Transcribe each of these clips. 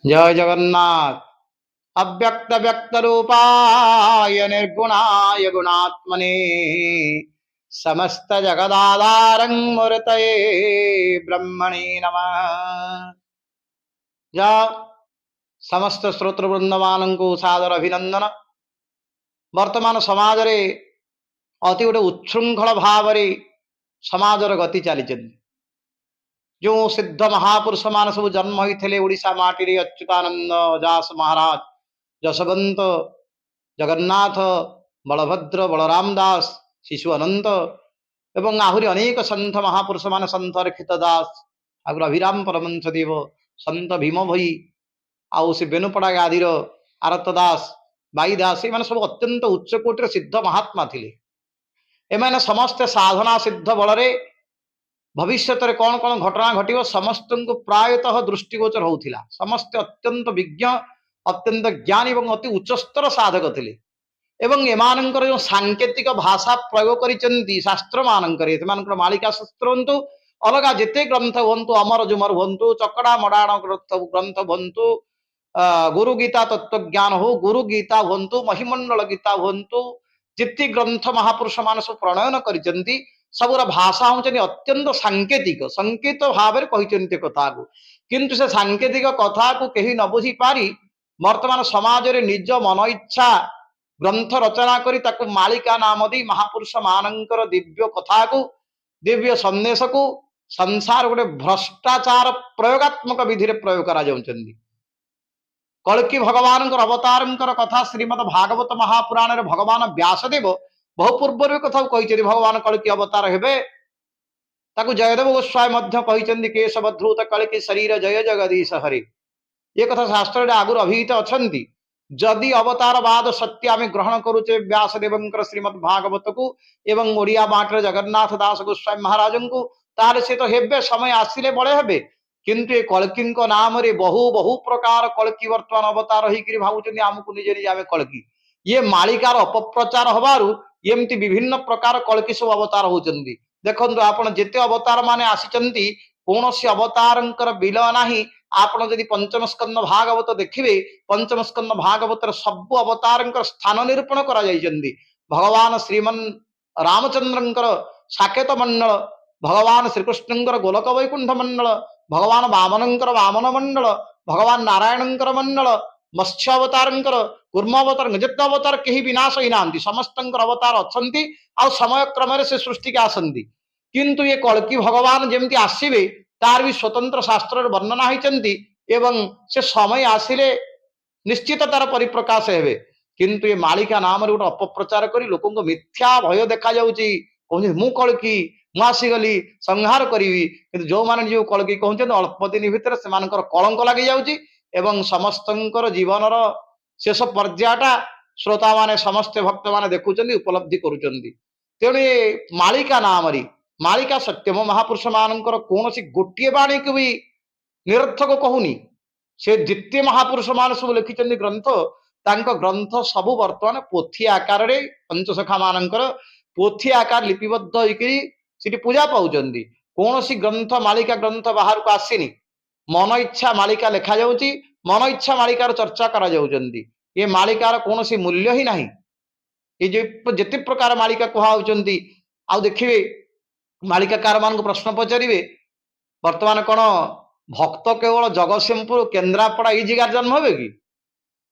ଜୟ ଜଗନ୍ନାଥ। ଅବ୍ୟକ୍ତ ବ୍ୟକ୍ତ ରୂପାୟ ନିର୍ଗୁଣାୟ ଗୁଣାତ୍ମନେ ସମସ୍ତ ଜଗଦାଧାରଂ ମୂର୍ତ୍ତୟେ ବ୍ରହ୍ମଣେ ନମଃ। ଯା ସମସ୍ତ ଶ୍ରୋତୃବୃନ୍ଦ ମାନଙ୍କୁ ସାଦର ଅଭିନନ୍ଦନ। ବର୍ତ୍ତମାନ ସମାଜରେ ଅତି ଗୋଟେ ଉଚ୍ଛୃଙ୍ଖଳ ଭାବରେ ସମାଜର ଗତି ଚାଲିଛନ୍ତି। ଯେଉଁ ସିଦ୍ଧ ମହାପୁରୁଷ ମାନେ ସବୁ ଜନ୍ମ ହୋଇଥିଲେ ଓଡ଼ିଶା ମାଟିରେ, ଅଚ୍ୟୁତାନନ୍ଦ ଦାସ ମହାରାଜ, ଯଶବନ୍ତ, ଜଗନ୍ନାଥ, ବଳଭଦ୍ର, ବଳରାମ ଦାସ, ଶିଶୁ ଅନନ୍ତ ଏବଂ ଆହୁରି ଅନେକ ସନ୍ଥ ମହାପୁରୁଷ ମାନେ, ସନ୍ଥ ଅରକ୍ଷିତ ଦାସ, ଆଉ ଅଭିରାମ ପରମହଂସ ଦେବ, ସନ୍ଥ ଭୀମ ଭୋଇ, ଆଉ ସେ ବେନୁପଡ଼ା ଆଦିର ଆରତ ଦାସ, ବାଇ ଦାସ, ଏମାନେ ସବୁ ଅତ୍ୟନ୍ତ ଉଚ୍ଚକୋଟୀର ସିଦ୍ଧ ମହାତ୍ମା ଥିଲେ। ଏମାନେ ସମସ୍ତେ ସାଧନା ସିଦ୍ଧ ବଳରେ ଭବିଷ୍ୟତରେ କଣ କଣ ଘଟଣା ଘଟିବ ସମସ୍ତଙ୍କୁ ପ୍ରାୟତଃ ଦୃଷ୍ଟିଗୋଚର ହଉଥିଲା। ସମସ୍ତେ ଅତ୍ୟନ୍ତ ବିଜ୍ଞ, ଅତ୍ୟନ୍ତ ଜ୍ଞାନୀ ଏବଂ ଅତି ଉଚ୍ଚସ୍ତର ସାଧକ ଥିଲେ। ଏବଂ ଏମାନଙ୍କର ଯେଉଁ ସାଙ୍କେତିକ ଭାଷା ପ୍ରୟୋଗ କରିଛନ୍ତି ଶାସ୍ତ୍ର ମାନଙ୍କରେ, ସେମାନଙ୍କର ମାଳିକା ଶାସ୍ତ୍ର ହୁଅନ୍ତୁ, ଅଲଗା ଯେତେ ଗ୍ରନ୍ଥ ହୁଅନ୍ତୁ, ଅମର ଜୁମର ହୁଅନ୍ତୁ, ଚକଡ଼ା ମଡ଼ାଣ ଗ୍ରନ୍ଥ ହୁଅନ୍ତୁ, ଗୁରୁ ଗୀତା ତତ୍ତ୍ୱଜ୍ଞାନ ହଉ, ଗୁରୁ ଗୀତା ହୁଅନ୍ତୁ, ମହିମଣ୍ଡଳ ଗୀତା ହୁଅନ୍ତୁ, ଯେତେ ଗ୍ରନ୍ଥ ମହାପୁରୁଷ ମାନେ ସବୁ ପ୍ରଣୟନ କରିଛନ୍ତି, ସବୁର ଭାଷା ହଉଛନ୍ତି ଅତ୍ୟନ୍ତ ସାଙ୍କେତିକ। ସଂକେତ ଭାବରେ କହିଛନ୍ତି କଥାକୁ। କିନ୍ତୁ ସେ ସାଙ୍କେତିକ କଥାକୁ କେହି ନ ବୁଝି ପାରି ବର୍ତ୍ତମାନ ସମାଜରେ ନିଜ ମନ ଇଚ୍ଛା ଗ୍ରନ୍ଥ ରଚନା କରି ତାକୁ ମାଳିକା ନାମ ଦେଇ ମହାପୁରୁଷ ମାନଙ୍କର ଦିବ୍ୟ କଥାକୁ, ଦିବ୍ୟ ସନ୍ଦେଶକୁ ସଂସାର ଗୋଟେ ଭ୍ରଷ୍ଟାଚାର ପ୍ରୟୋଗାତ୍ମକ ବିଧିରେ ପ୍ରୟୋଗ କରାଯାଉଛନ୍ତି। କଳ୍କି ଭଗବାନଙ୍କର ଅବତାରଙ୍କର କଥା ଶ୍ରୀମଦ ଭାଗବତ ମହାପୁରାଣରେ ଭଗବାନ ବ୍ୟାସଦେବ ବହୁ ପୂର୍ବରୁ ଏ କଥାକୁ କହିଛନ୍ତି। ଭଗବାନ କଳ୍କି ଅବତାର ହେବେ। ତାକୁ ଜୟଦେବ ଗୋସ୍ୱାମୀ ମଧ୍ୟ କହିଛନ୍ତି, କେଶବଧୂତ କଳ୍କି ଶରୀର ଜୟ ଜଗଦୀଶ ହରି। ଏ କଥା ଶାସ୍ତ୍ରରେ ଆଗରୁ ଅଭିହିତ ଅଛନ୍ତି। ଯଦି ଅବତାରବାଦ ସତ୍ୟ ଆମେ ଗ୍ରହଣ କରୁଛେ ବ୍ୟାସଦେବଙ୍କର ଶ୍ରୀମଦ ଭାଗବତକୁ ଏବଂ ଓଡ଼ିଆ ମାଟିର ଜଗନ୍ନାଥ ଦାସ ଗୋସ୍ୱାମୀ ମହାରାଜଙ୍କୁ, ତାହେଲେ ସେ ତ ହେବେ, ସମୟ ଆସିଲେ ବଳେ ହେବେ। କିନ୍ତୁ ଏ କଳ୍କିଙ୍କ ନାମରେ ବହୁ ବହୁ ପ୍ରକାର କଳ୍କି ବର୍ତ୍ତମାନ ଅବତାର ହେଇକିରି ଭାବୁଛନ୍ତି ଆମକୁ ନିଜେ ନିଜେ ଆମେ କଳ୍କି। ଇଏ ମାଳିକାର ଅପପ୍ରଚାର ହବାରୁ ଏମିତି ବିଭିନ୍ନ ପ୍ରକାର କଳ୍କି ସବୁ ଅବତାର ହଉଛନ୍ତି। ଦେଖନ୍ତୁ ଆପଣ, ଯେତେ ଅବତାର ମାନେ ଆସିଛନ୍ତି, କୌଣସି ଅବତାରଙ୍କର ବିଲ ନାହିଁ। ଆପଣ ଯଦି ପଞ୍ଚମ ସ୍କନ୍ଦ ଭାଗବତ ଦେଖିବେ, ପଞ୍ଚମ ସ୍କନ୍ଦ ଭାଗବତର ସବୁ ଅବତାରଙ୍କର ସ୍ଥାନ ନିରୂପଣ କରାଯାଇଛନ୍ତି। ଭଗବାନ ଶ୍ରୀମନ୍ ରାମଚନ୍ଦ୍ରଙ୍କର ସାକେତ ମଣ୍ଡଳ, ଭଗବାନ ଶ୍ରୀକୃଷ୍ଣଙ୍କର ଗୋଲକ ବୈକୁଣ୍ଠ ମଣ୍ଡଳ, ଭଗବାନ ବାମନଙ୍କର ବାମନ ମଣ୍ଡଳ, ଭଗବାନ ନାରାୟଣଙ୍କର ମଣ୍ଡଳ, ମତ୍ସ୍ୟ ଅବତାରଙ୍କର, କୂର୍ମ ଅବତାର, ଯେତେ ଅବତାର କେହି ବିନାଶ ହେଇନାହାନ୍ତି। ସମସ୍ତଙ୍କର ଅବତାର ଅଛନ୍ତି ଆଉ ସମୟ କ୍ରମରେ ସେ ସୃଷ୍ଟିକି ଆସନ୍ତି। କିନ୍ତୁ ଏ କଳ୍କି ଭଗବାନ ଯେମିତି ଆସିବେ, ତାର ବି ସ୍ୱତନ୍ତ୍ର ଶାସ୍ତ୍ରରେ ବର୍ଣ୍ଣନା ହେଇଛନ୍ତି ଏବଂ ସେ ସମୟ ଆସିଲେ ନିଶ୍ଚିତ ତାର ପରିପ୍ରକାଶ ହେବେ। କିନ୍ତୁ ଏ ମାଳିକା ନାମରେ ଗୋଟେ ଅପପ୍ରଚାର କରି ଲୋକଙ୍କୁ ମିଥ୍ୟା ଭୟ ଦେଖାଯାଉଛି। କହୁଛନ୍ତି ମୁଁ କଳ୍କି, ମୁଁ ଆସିଗଲି, ସଂହାର କରିବି। କିନ୍ତୁ ଯୋଉମାନେ ଯୋଉ କଳ୍କି କହୁଛନ୍ତି, ଅଳ୍ପ ଦିନ ଭିତରେ ସେମାନଙ୍କର କଳଙ୍କ ଲାଗିଯାଉଛି ଏବଂ ସମସ୍ତଙ୍କର ଜୀବନର ଶେଷ ପର୍ଯ୍ୟାୟଟା ଶ୍ରୋତାମାନେ, ସମସ୍ତେ ଭକ୍ତମାନେ ଦେଖୁଛନ୍ତି, ଉପଲବ୍ଧି କରୁଛନ୍ତି। ତେଣୁ ଏ ମାଳିକା ନାମରେ, ମାଳିକା ସତ୍ୟମ, ମହାପୁରୁଷ ମାନଙ୍କର କୌଣସି ଗୋଟିଏ ବାଣୀକୁ ବି ନିରର୍ଥକ କହୁନି। ସେ ଯେତେ ମହାପୁରୁଷ ମାନେ ସବୁ ଲେଖିଛନ୍ତି ଗ୍ରନ୍ଥ, ତାଙ୍କ ଗ୍ରନ୍ଥ ସବୁ ବର୍ତ୍ତମାନ ପୋଥି ଆକାରରେ, ପଞ୍ଚସଖା ମାନଙ୍କର ପୋଥି ଆକାର ଲିପିବଦ୍ଧ ହେଇକିରି ସେଠି ପୂଜା ପାଉଛନ୍ତି। କୌଣସି ଗ୍ରନ୍ଥ, ମାଳିକା ଗ୍ରନ୍ଥ ବାହାରକୁ ଆସିନି। ମନ ଇଚ୍ଛା ମାଳିକା ଲେଖାଯାଉଛି, ମନ ଇଚ୍ଛା ମାଳିକାର ଚର୍ଚ୍ଚା କରାଯାଉଛନ୍ତି। ଏ ମାଳିକାର କୌଣସି ମୂଲ୍ୟ ହିଁ ନାହିଁ। ଏ ଯେ ଯେତେ ପ୍ରକାର ମାଳିକା କୁହାହଉଛନ୍ତି, ଆଉ ଦେଖିବେ ମାଳିକାକାର ମାନଙ୍କୁ ପ୍ରଶ୍ନ ପଚାରିବେ, ବର୍ତ୍ତମାନ କଣ ଭକ୍ତ କେବଳ ଜଗତସିଂହପୁର, କେନ୍ଦ୍ରାପଡ଼ା ଏଇ ଜାଗାରେ ଜନ୍ମ ହେବେ କି?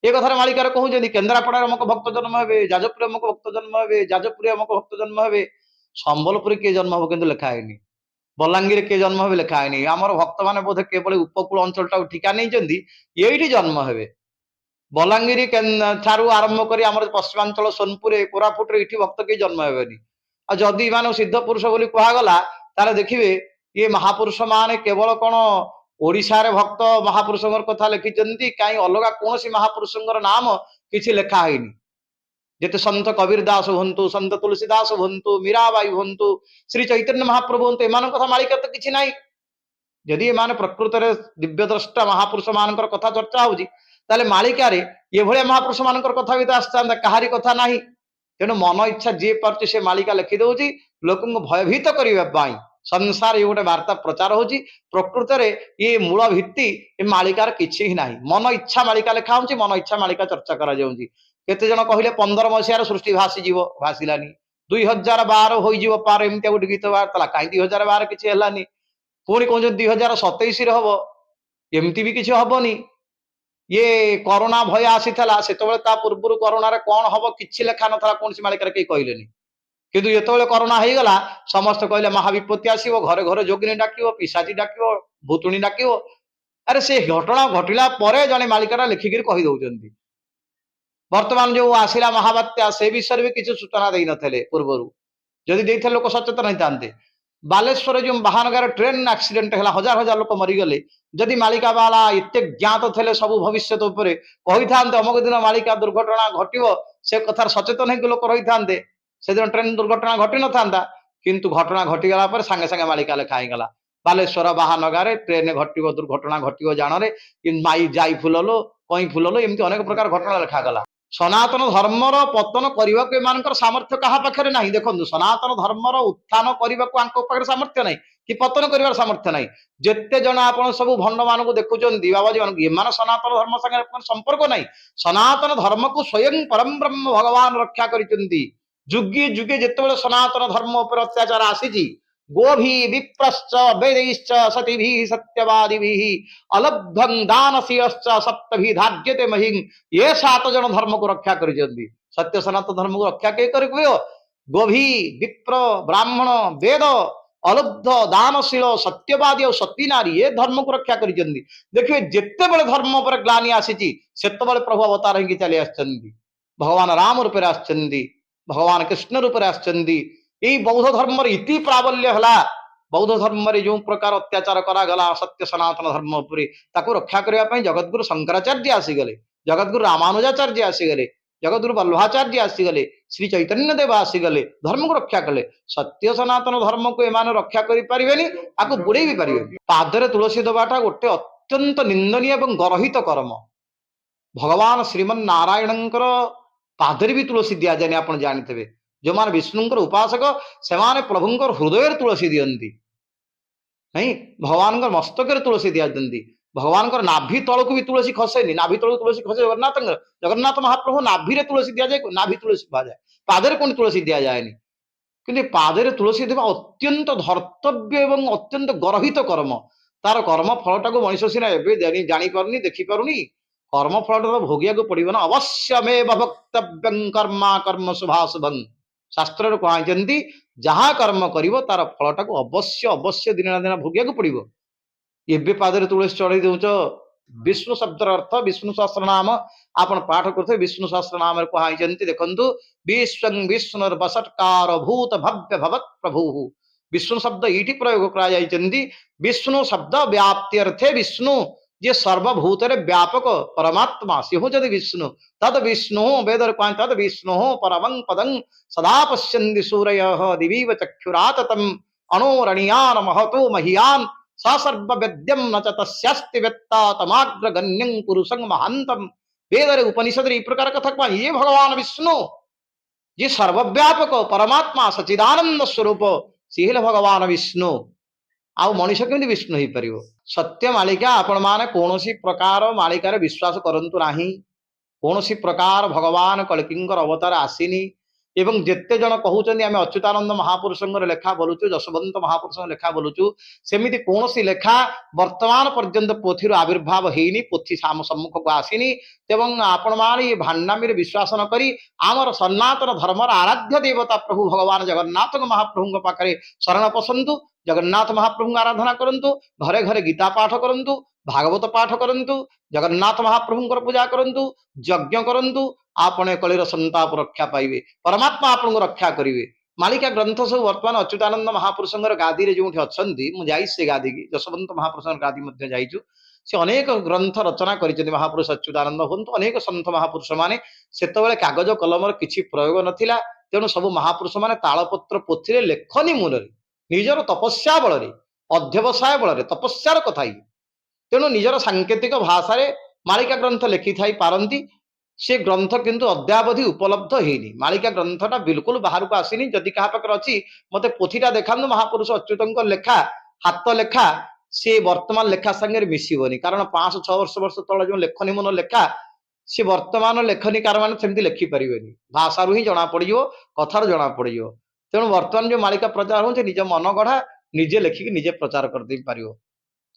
ଏ କଥାରେ ମାଳିକାରେ କହୁଛନ୍ତି, କେନ୍ଦ୍ରାପଡ଼ାରେ ଅମୁକ ଭକ୍ତ ଜନ୍ମ ହେବେ, ଯାଜପୁରରେ ଅମୁକ ଭକ୍ତ ଜନ୍ମ ହେବେ, ଯାଜପୁରରେ ଅମୁକ ଭକ୍ତ ଜନ୍ମ ହେବେ। ସମ୍ବଲପୁରରେ କିଏ ଜନ୍ମ ହବ କିନ୍ତୁ ଲେଖା ହେଇନି। ବଲାଙ୍ଗୀରରେ କିଏ ଜନ୍ମ ହେବେ ଲେଖା ହେଇନି। ଆମର ଭକ୍ତମାନେ ବୋଧେ କେବଳ ଉପକୂଳ ଅଞ୍ଚଳଟାକୁ ଠିକା ନେଇଛନ୍ତି, ଏଇଠି ଜନ୍ମ ହେବେ। ବଲାଙ୍ଗୀର ଠାରୁ ଆରମ୍ଭ କରି ଆମର ପଶ୍ଚିମାଞ୍ଚଳ ସୋନପୁର, କୋରାପୁଟରେ ଏଇଠି ଭକ୍ତ କେହି ଜନ୍ମ ହେବେନି। ଆଉ ଯଦି ଏମାନଙ୍କୁ ସିଦ୍ଧ ପୁରୁଷ ବୋଲି କୁହାଗଲା, ତାହେଲେ ଦେଖିବେ ଇଏ ମହାପୁରୁଷ ମାନେ କେବଳ କଣ ଓଡିଶାରେ ଭକ୍ତ ମହାପୁରୁଷଙ୍କର କଥା ଲେଖିଛନ୍ତି? କାହିଁ ଅଲଗା କୌଣସି ମହାପୁରୁଷଙ୍କର ନାମ କିଛି ଲେଖା ହେଇନି। ଯେତେ ସନ୍ଥ କବୀର ଦାସ ହୁଅନ୍ତୁ, ସନ୍ଥ ତୁଳସୀ ଦାସ ହୁଅନ୍ତୁ, ମୀରାବାଇ ହୁଅନ୍ତୁ, ଶ୍ରୀ ଚୈତନ୍ୟ ମହାପ୍ରଭୁ ହୁଅନ୍ତୁ, ଏମାନଙ୍କ କଥା ମାଳିକା ତ କିଛି ନାହିଁ। ଯଦି ଏମାନେ ପ୍ରକୃତରେ ଦିବ୍ୟଦ୍ରଷ୍ଟା ମହାପୁରୁଷ ମାନଙ୍କର କଥା ଚର୍ଚ୍ଚା ହଉଛି, ତାହେଲେ ମାଳିକାରେ ଏଭଳିଆ ମହାପୁରୁଷ ମାନଙ୍କର କଥା ବି ତ ଆସିଥାନ୍ତା। କାହାରି କଥା ନାହିଁ। ତେଣୁ ମନ ଇଚ୍ଛା ଯିଏ ପାରୁଛି ସେ ମାଳିକା ଲେଖି ଦଉଛି ଲୋକଙ୍କୁ ଭୟଭୀତ କରିବା ପାଇଁ। ସଂସାର ଇଏ ଗୋଟେ ବାର୍ତ୍ତା ପ୍ରଚାର ହଉଛି। ପ୍ରକୃତରେ ଇଏ ମୂଳ ଭିତ୍ତି ଏ ମାଳିକାର କିଛି ହିଁ ନାହିଁ। ମନ ଇଚ୍ଛା ମାଳିକା ଲେଖା ହଉଛି, ମନ ଇଚ୍ଛା ମାଳିକା ଚର୍ଚ୍ଚା କରାଯାଉଛି। କେତେ ଜଣ କହିଲେ 15 ମସିହାରେ ସୃଷ୍ଟି ଭାସିଯିବ, ଭାସିଲାନି। 2012 ହୋଇଯିବ ପାର, ଏମିତି ଗୋଟେ ଗୀତ ବାହାରିଥିଲା, କାହିଁ 2012 କିଛି ହେଲାନି। ପୁଣି କହୁଛନ୍ତି 2027ରେ ହବ, ଏମିତି ବି କିଛି ହବନି। ଇଏ କରୋନା ଭୟ ଆସିଥିଲା ସେତେବେଳେ, ତା ପୂର୍ବରୁ କରୋନାରେ କଣ ହବ କିଛି ଲେଖା ନଥିଲା, କୌଣସି ମାଳିକାରେ କେହି କହିଲେନି। କିନ୍ତୁ ଯେତେବେଳେ କରୋନା ହେଇଗଲା ସମସ୍ତେ କହିଲେ ମହାବିପତ୍ତି ଆସିବ, ଘରେ ଘରେ ଯୋଗିନୀ ଡାକିବ, ପିଶାଚୀ ଡାକିବ, ଭୂତୁଣୀ ଡାକିବ। ଆରେ ସେ ଘଟଣା ଘଟିଲା ପରେ ଜଣେ ମାଳିକାଟା ଲେଖିକିରି କହିଦଉଛନ୍ତି। ବର୍ତ୍ତମାନ ଯୋଉ ଆସିଲା ମହାବାତ୍ୟା, ସେ ବିଷୟରେ ବି କିଛି ସୂଚନା ଦେଇନଥିଲେ ପୂର୍ବରୁ, ଯଦି ଦେଇଥିଲେ ଲୋକ ସଚେତନ ହେଇଥାନ୍ତେ। ବାଲେଶ୍ୱରରେ ଯୋଉ ବାହାନଗାର ଟ୍ରେନ ଆକ୍ସିଡେଣ୍ଟ ହେଲା, ହଜାର ହଜାର ଲୋକ ମରିଗଲେ, ଯଦି ମାଳିକା ବାଲା ଏତେ ଜ୍ଞାତ ଥିଲେ ସବୁ ଭବିଷ୍ୟତ ଉପରେ, କହିଥାନ୍ତେ ଅମୁକ ଦିନ ମାଳିକା ଦୁର୍ଘଟଣା ଘଟିବ, ସେ କଥାରେ ସଚେତନ ହେଇକି ଲୋକ ରହିଥାନ୍ତେ, ସେଦିନ ଟ୍ରେନ ଦୁର୍ଘଟଣା ଘଟି ନଥାନ୍ତା। କିନ୍ତୁ ଘଟଣା ଘଟିଗଲା ପରେ ସାଙ୍ଗେ ସାଙ୍ଗେ ମାଳିକା ଲେଖା ହେଇଗଲା, ବାଲେଶ୍ୱର ବାହାନଗାରେ ଟ୍ରେନ ଘଟିବ, ଦୁର୍ଘଟଣା ଘଟିବ ଜାଣରେ, ମାଇ ଯାଇ ଫୁଲଲୋ କଇଁ ଫୁଲଲୋ, ଏମିତି ଅନେକ ପ୍ରକାର ଘଟଣା ଲେଖାଗଲା। ସନାତନ ଧର୍ମର ପତନ କରିବାକୁ ଏମାନଙ୍କର ସାମର୍ଥ୍ୟ କାହା ପାଖରେ ନାହିଁ। ଦେଖନ୍ତୁ, ସନାତନ ଧର୍ମର ଉତ୍ଥାନ କରିବାକୁ ଆଙ୍କ ପାଖରେ ସାମର୍ଥ୍ୟ ନାହିଁ କି ପତନ କରିବାର ସାମର୍ଥ୍ୟ ନାହିଁ। ଯେତେ ଜଣ ଆପଣ ସବୁ ଭଣ୍ଡ ମାନଙ୍କୁ ଦେଖୁଛନ୍ତି, ବାବାଜୀ ମାନଙ୍କୁ, ଏମାନେ ସନାତନ ଧର୍ମ ସାଙ୍ଗରେ ସମ୍ପର୍କ ନାହିଁ। ସନାତନ ଧର୍ମକୁ ସ୍ୱୟଂ ପରମ ବ୍ରହ୍ମ ଭଗବାନ ରକ୍ଷା କରିଛନ୍ତି। ଯୁଗେ ଯୁଗେ ଯେତେବେଳେ ସନାତନ ଧର୍ମ ଉପରେ ଅତ୍ୟାଚାର ଆସିଛି, ଗୋଭି ବିପ୍ରଶ୍ଚ ବେଦୈଶ୍ଚ ସତିଭି ସତ୍ୟବାଦିଭି ଅଲବ୍ଧଂ ଦାନଶୀଳଶ୍ଚ ସପ୍ତଭି ଧାର୍ଯ୍ୟତେ ମହିଂ। ଏ 7 ଜଣ ଧର୍ମକୁ ରକ୍ଷା କରିଛନ୍ତି। ସତ୍ୟ ସନାତନ ଧର୍ମକୁ ରକ୍ଷା କିଏ କରିବ? ଗୋଭି, ବିପ୍ର, ବ୍ରାହ୍ମଣ, ବେଦ, ଅଲବ୍ଧ, ଦାନଶୀଳ, ସତ୍ୟବାଦୀ ଆଉ ସତୀ ନାରୀ, ଏ ଧର୍ମକୁ ରକ୍ଷା କରିଛନ୍ତି। ଦେଖିବେ, ଯେତେବେଳେ ଧର୍ମ ଉପରେ ଗ୍ଲାନି ଆସିଛି ସେତେବେଳେ ପ୍ରଭୁ ଅବତାର ହେଇକି ଚାଲି ଆସିଛନ୍ତି। ଭଗବାନ ରାମ ରୂପରେ ଆସିଛନ୍ତି, ଭଗବାନ କୃଷ୍ଣ ରୂପରେ ଆସିଛନ୍ତି। ଏଇ ବୌଦ୍ଧ ଧର୍ମର ଇତି ପ୍ରାବଲ୍ୟ ହେଲା, ବୌଦ୍ଧ ଧର୍ମରେ ଯୋଉ ପ୍ରକାର ଅତ୍ୟାଚାର କରାଗଲା ସତ୍ୟ ସନାତନ ଧର୍ମ ଉପରେ, ତାକୁ ରକ୍ଷା କରିବା ପାଇଁ ଜଗତଗୁରୁ ଶଙ୍କରାଚାର୍ଯ୍ୟ ଆସିଗଲେ, ଜଗତଗୁରୁ ରାମାନୁଜାଚାର୍ଯ୍ୟ ଆସିଗଲେ, ଜଗତଗୁରୁ ବଲ୍ଲଭାଚାର୍ଯ୍ୟ ଆସିଗଲେ, ଶ୍ରୀ ଚୈତନ୍ୟ ଦେବ ଆସିଗଲେ, ଧର୍ମକୁ ରକ୍ଷା କଲେ। ସତ୍ୟ ସନାତନ ଧର୍ମକୁ ଏମାନେ ରକ୍ଷା କରିପାରିବେନି, ଆକୁ ବୁଡେଇ ବି ପାରିବେନି। ପାଦରେ ତୁଳସୀ ଦେବାଟା ଗୋଟେ ଅତ୍ୟନ୍ତ ନିନ୍ଦନୀୟ ଏବଂ ଗର୍ହିତ କର୍ମ। ଭଗବାନ ଶ୍ରୀମନ ନାରାୟଣଙ୍କର ପାଦରେ ବି ତୁଳସୀ ଦିଆଯାଏନି, ଆପଣ ଜାଣିଥିବେ। ଯେଉଁମାନେ ବିଷ୍ଣୁଙ୍କର ଉପାସକ ସେମାନେ ପ୍ରଭୁଙ୍କର ହୃଦୟରେ ତୁଳସୀ ଦିଅନ୍ତି ନାଇଁ, ଭଗବାନଙ୍କର ମସ୍ତକରେ ତୁଳସୀ ଦିଅନ୍ତି। ଭଗବାନଙ୍କର ନାଭି ତଳକୁ ବି ତୁଳସୀ ଖସେନି, ନାଭି ତଳକୁ ତୁଳସୀ ଖସେ ଜଗନ୍ନାଥଙ୍କର। ଜଗନ୍ନାଥ ମହାପ୍ରଭୁ ନାଭିରେ ତୁଳସୀ ଦିଆଯାଏ, ନାଭି ତୁଳସୀ କୁହାଯାଏ, ପାଦରେ କୋଉଠି ତୁଳସୀ ଦିଆଯାଏନି। କିନ୍ତୁ ପାଦରେ ତୁଳସୀ ଦେବା ଅତ୍ୟନ୍ତ ଧର୍ତ୍ତବ୍ୟ ଏବଂ ଅତ୍ୟନ୍ତ ଗର୍ହିତ କର୍ମ। ତାର କର୍ମ ଫଳଟାକୁ ମଣିଷ ସିନା ଏବେ ଜାଣିପାରୁନି, ଦେଖିପାରୁନି, କର୍ମ ଫଳଟା ତ ଭୋଗିବାକୁ ପଡିବ ନା। ଅବଶ୍ୟମେବ ଭୋକ୍ତବ୍ୟଂ କର୍ମା କର୍ମ ଶୁଭାଶୁଭଂ। ଶାସ୍ତ୍ରରେ କୁହାଯାଇଛନ୍ତି ଯାହା କର୍ମ କରିବ ତାର ଫଳଟାକୁ ଅବଶ୍ୟ ଅବଶ୍ୟ ଦିନେ ନା ଦିନ ଭୋଗିବାକୁ ପଡିବ। ଏବେ ପାଦରେ ତୁଳସୀ ଚଢେଇ ଦଉଛ। ବିଷ୍ଣୁ ଶବ୍ଦର ଅର୍ଥ ବିଷ୍ଣୁ ସହସ୍ର ନାମ ଆପଣ ପାଠ କରୁଥିବେ, ବିଷ୍ଣୁ ସହସ୍ର ନାମରେ କୁହାଯାଇଛନ୍ତି, ଦେଖନ୍ତୁ, ବିଶ୍ୱଂ ବିଷ୍ଣୁର ବସତ୍କାର ଭୂତ ଭବ୍ୟ ଭବତ ପ୍ରଭୁ। ବିଷ୍ଣୁ ଶବ୍ଦ ଏଇଠି ପ୍ରୟୋଗ କରାଯାଇଛନ୍ତି। ବିଷ୍ଣୁ ଶବ୍ଦ ବ୍ୟାପ୍ତି ଅର୍ଥେ ବିଷ୍ଣୁ, ଯିଏ ସର୍ବଭୂତରେ ବ୍ୟାପକ ପରମାତ୍ମା, ସେ ହଉଛନ୍ତି ବିଷ୍ଣୁ। ତଦ ବିଷ୍ଣୁ ବେଦରେ କୁହା, ତଦ ବିଷ୍ଣୁ ପରମଂ ପଦଂ ସଦା ପଶ୍ୟନ୍ତି ସୂରୟଃ ଦିବିବ ଚକ୍ଷୁରାତତମ୍ ଅଣୋରଣିୟାନ ମହତୋ ମହିୟାନ ସ ସର୍ବବେଦ୍ୟಂ ନ ଚ ତସ୍ୟାସ୍ତି ବେତ୍ତା ତମାଗ୍ରଗଣ୍ୟଂ ପୁରୁଷଂ ମହାନ୍ତମ୍। ବେଦରେ ଉପନିଷଦରେ ଏଇ ପ୍ରକାର କଥା କୁହା। ଇଏ ଭଗବାନ ବିଷ୍ଣୁ, ଯିଏ ସର୍ବବ୍ୟାପକ ପରମାତ୍ମା ସଚିଦାନନ୍ଦ ସ୍ୱରୂପ, ସିଏ ହେଲେ ଭଗବାନ ବିଷ୍ଣୁ। ଆଉ ମଣିଷ କେମିତି ବିଷ୍ଣୁ ହେଇପାରିବ? ସତ୍ୟ ମାଳିକା ଆପଣମାନେ କୌଣସି ପ୍ରକାର ମାଳିକାରେ ବିଶ୍ୱାସ କରନ୍ତୁ ନାହିଁ। କୌଣସି ପ୍ରକାର ଭଗବାନ କଳ୍କୀଙ୍କର ଅବତାର ଆସିନି। ଏବଂ ଯେତେ ଜଣ କହୁଛନ୍ତି ଆମେ ଅଚ୍ୟୁତାନନ୍ଦ ମହାପୁରୁଷଙ୍କର ଲେଖା ବୋଲୁଛୁ, ଯଶୋବନ୍ତ ମହାପୁରୁଷଙ୍କ ଲେଖା ବୋଲୁଛୁ, ସେମିତି କୌଣସି ଲେଖା ବର୍ତ୍ତମାନ ପର୍ଯ୍ୟନ୍ତ ପୋଥିରୁ ଆବିର୍ଭାବ ହେଇନି, ପୋଥି ଆମ ସମ୍ମୁଖକୁ ଆସିନି। ଏବଂ ଆପଣମାନେ ଏ ଭାଣ୍ଡାମିରେ ବିଶ୍ୱାସ ନ କରି ଆମର ସନାତନ ଧର୍ମର ଆରାଧ୍ୟ ଦେବତା ପ୍ରଭୁ ଭଗବାନ ଜଗନ୍ନାଥଙ୍କ ମହାପ୍ରଭୁଙ୍କ ପାଖରେ ଶରଣ ପଶନ୍ତୁ, ଜଗନ୍ନାଥ ମହାପ୍ରଭୁଙ୍କୁ ଆରାଧନା କରନ୍ତୁ, ଘରେ ଘରେ ଗୀତା ପାଠ କରନ୍ତୁ, ଭାଗବତ ପାଠ କରନ୍ତୁ, ଜଗନ୍ନାଥ ମହାପ୍ରଭୁଙ୍କର ପୂଜା କରନ୍ତୁ, ଯଜ୍ଞ କରନ୍ତୁ। ଆପଣ କଳିର ସନ୍ତାପ ରକ୍ଷା ପାଇବେ, ପରମାତ୍ମା ଆପଣଙ୍କୁ ରକ୍ଷା କରିବେ। ମାଳିକା ଗ୍ରନ୍ଥ ସବୁ ବର୍ତ୍ତମାନ ଅଚ୍ୟୁତାନନ୍ଦ ମହାପୁରୁଷଙ୍କର ଗାଦିରେ ଯେଉଁଠି ଅଛନ୍ତି, ମୁଁ ଯାଇଛି ସେ ଗାଦିକି, ଯଶୋବନ୍ତ ମହାପୁରୁଷଙ୍କର ଗାଦି ମଧ୍ୟ ଯାଇଛୁ। ସେ ଅନେକ ଗ୍ରନ୍ଥ ରଚନା କରିଛନ୍ତି, ମହାପୁରୁଷ ଅଚ୍ୟୁତାନନ୍ଦ ହୁଅନ୍ତୁ, ଅନେକ ସନ୍ଥ ମହାପୁରୁଷ ମାନେ। ସେତେବେଳେ କାଗଜ କଲମର କିଛି ପ୍ରୟୋଗ ନଥିଲା, ତେଣୁ ସବୁ ମହାପୁରୁଷ ମାନେ ତାଳପତ୍ର ପୋଥିରେ ଲେଖନୀ ମୂଳରେ ନିଜର ତପସ୍ୟା ବଳରେ, ଅଧ୍ୟବସାୟ ବଳରେ, ତପସ୍ୟାର କଥା ଇଏ, ତେଣୁ ନିଜର ସାଙ୍କେତିକ ଭାଷାରେ ମାଳିକା ଗ୍ରନ୍ଥ ଲେଖିଥାଇ ପାରନ୍ତି। ସେ ଗ୍ରନ୍ଥ କିନ୍ତୁ ଅଦ୍ୟାବଧି ଉପଲବ୍ଧ ହେଇନି। ମାଳିକା ଗ୍ରନ୍ଥଟା ବିଲକୁଲ ବାହାରକୁ ଆସିନି। ଯଦି କାହା ପାଖରେ ଅଛି, ମତେ ପୋଥିଟା ଦେଖାନ୍ତୁ। ମହାପୁରୁଷ ଅଚ୍ୟୁତଙ୍କ ଲେଖା, ହାତ ଲେଖା, ସେ ବର୍ତ୍ତମାନ ଲେଖା ସାଙ୍ଗରେ ମିଶିବନି। କାରଣ 500 600 ବର୍ଷ ତଳେ ଯୋଉ ଲେଖନୀ ମନ ଲେଖା, ସେ ବର୍ତ୍ତମାନ ଲେଖନୀକାର ମାନେ ସେମିତି ଲେଖିପାରିବେନି। ଭାଷାରୁ ହିଁ ଜଣା ପଡିଯିବ, କଥାରୁ ଜଣା ପଡିଯିବ। ତେଣୁ ବର୍ତ୍ତମାନ ଯୋଉ ମାଳିକା ପ୍ରଚାର ହଉଛି, ନିଜ ମନ ଗଢା, ନିଜେ ଲେଖିକି ନିଜେ ପ୍ରଚାର କରିଦେଇ ପାରିବ।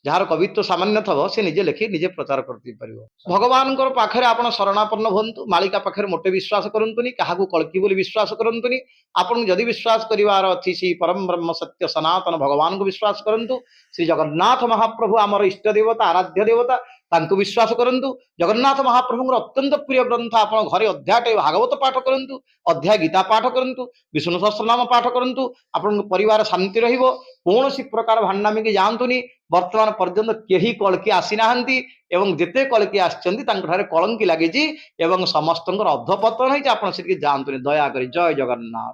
ଯାହାର କବିତ୍ୱ ସାମାନ୍ୟ ଥବ, ସେ ନିଜେ ଲେଖି ନିଜେ ପ୍ରଚାର କରିଦେଇ ପାରିବ। ଭଗବାନଙ୍କର ପାଖରେ ଆପଣ ଶରଣାପନ୍ନ ହୁଅନ୍ତୁ। ମାଳିକା ପାଖରେ ମୋଟେ ବିଶ୍ୱାସ କରନ୍ତୁନି। କାହାକୁ କଳ୍କି ବୋଲି ବିଶ୍ୱାସ କରନ୍ତୁନି। ଆପଣଙ୍କୁ ଯଦି ବିଶ୍ୱାସ କରିବାର ଅଛି, ସେଇ ପରମ ବ୍ରହ୍ମ ସତ୍ୟ ସନାତନ ଭଗବାନଙ୍କୁ ବିଶ୍ୱାସ କରନ୍ତୁ। ଶ୍ରୀ ଜଗନ୍ନାଥ ମହାପ୍ରଭୁ ଆମର ଇଷ୍ଟ ଦେବତା, ଆରାଧ୍ୟ ଦେବତା, ତାଙ୍କୁ ବିଶ୍ୱାସ କରନ୍ତୁ। ଜଗନ୍ନାଥ ମହାପ୍ରଭୁଙ୍କର ଅତ୍ୟନ୍ତ ପ୍ରିୟ ଗ୍ରନ୍ଥ, ଆପଣ ଘରେ ଅଧ୍ୟାୟଟେ ଭାଗବତ ପାଠ କରନ୍ତୁ, ଅଧ୍ୟାୟ ଗୀତା ପାଠ କରନ୍ତୁ, ବିଷ୍ଣୁ ସହସ୍ରନାମ ପାଠ କରନ୍ତୁ। ଆପଣଙ୍କ ପରିବାର ଶାନ୍ତି ରହିବ। କୌଣସି ପ୍ରକାର ଭାଣ୍ଡାମିକି ଯାଆନ୍ତୁନି। ବର୍ତ୍ତମାନ ପର୍ଯ୍ୟନ୍ତ କେହି କଳ୍କି ଆସିନାହାନ୍ତି ଏବଂ ଯେତେ କଳ୍କି ଆସିଛନ୍ତି, ତାଙ୍କଠାରେ କଳଙ୍କି ଲାଗିଛି ଏବଂ ସମସ୍ତଙ୍କର ଅଧପତନ ହେଇଛି। ଆପଣ ସେଠିକି ଯାଆନ୍ତୁନି ଦୟାକରି। ଜୟ ଜଗନ୍ନାଥ।